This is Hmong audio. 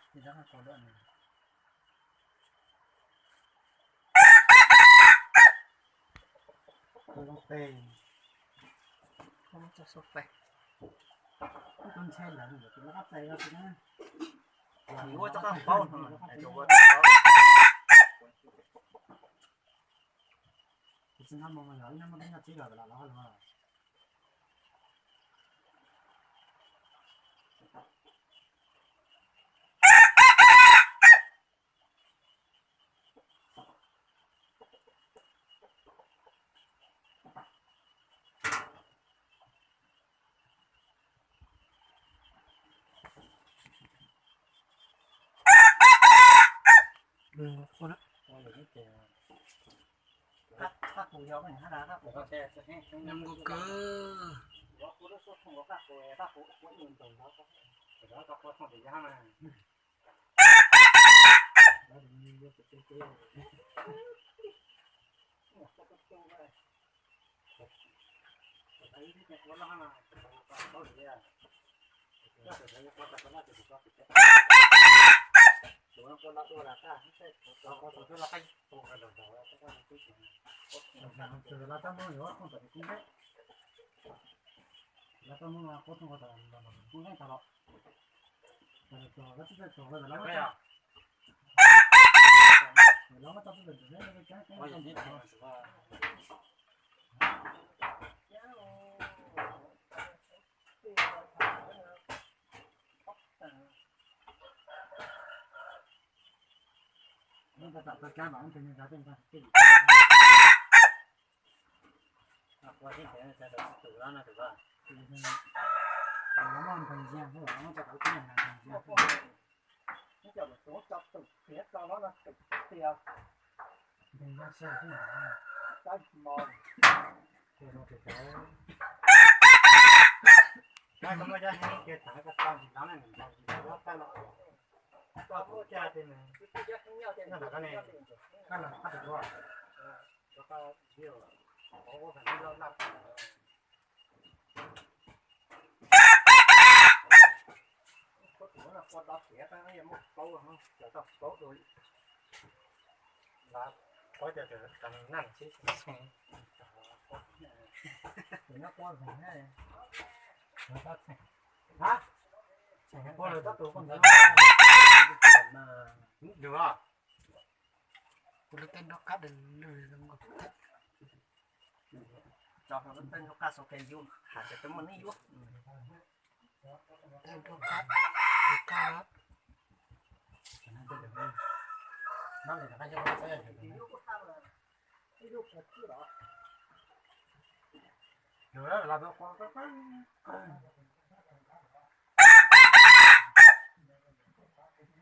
Tus zoo pes, tus ntshe lawm tus lab qab txais los sis na. Yuav ua tau qab paub no, ua tau qab paub. Tus txiv no mus los ib no muaj tus nyuj txib los los los los. Qab qus yog qab qus, qab qus. Nws nkaus kawg. Tus lab tab mob yuav qhov tom kuv nqaij, lab tab mob qhov tom kuv nqaij tas los. Kuv lub tej nroj qab lwj lwj. Tej nroj qab, tej nroj qab.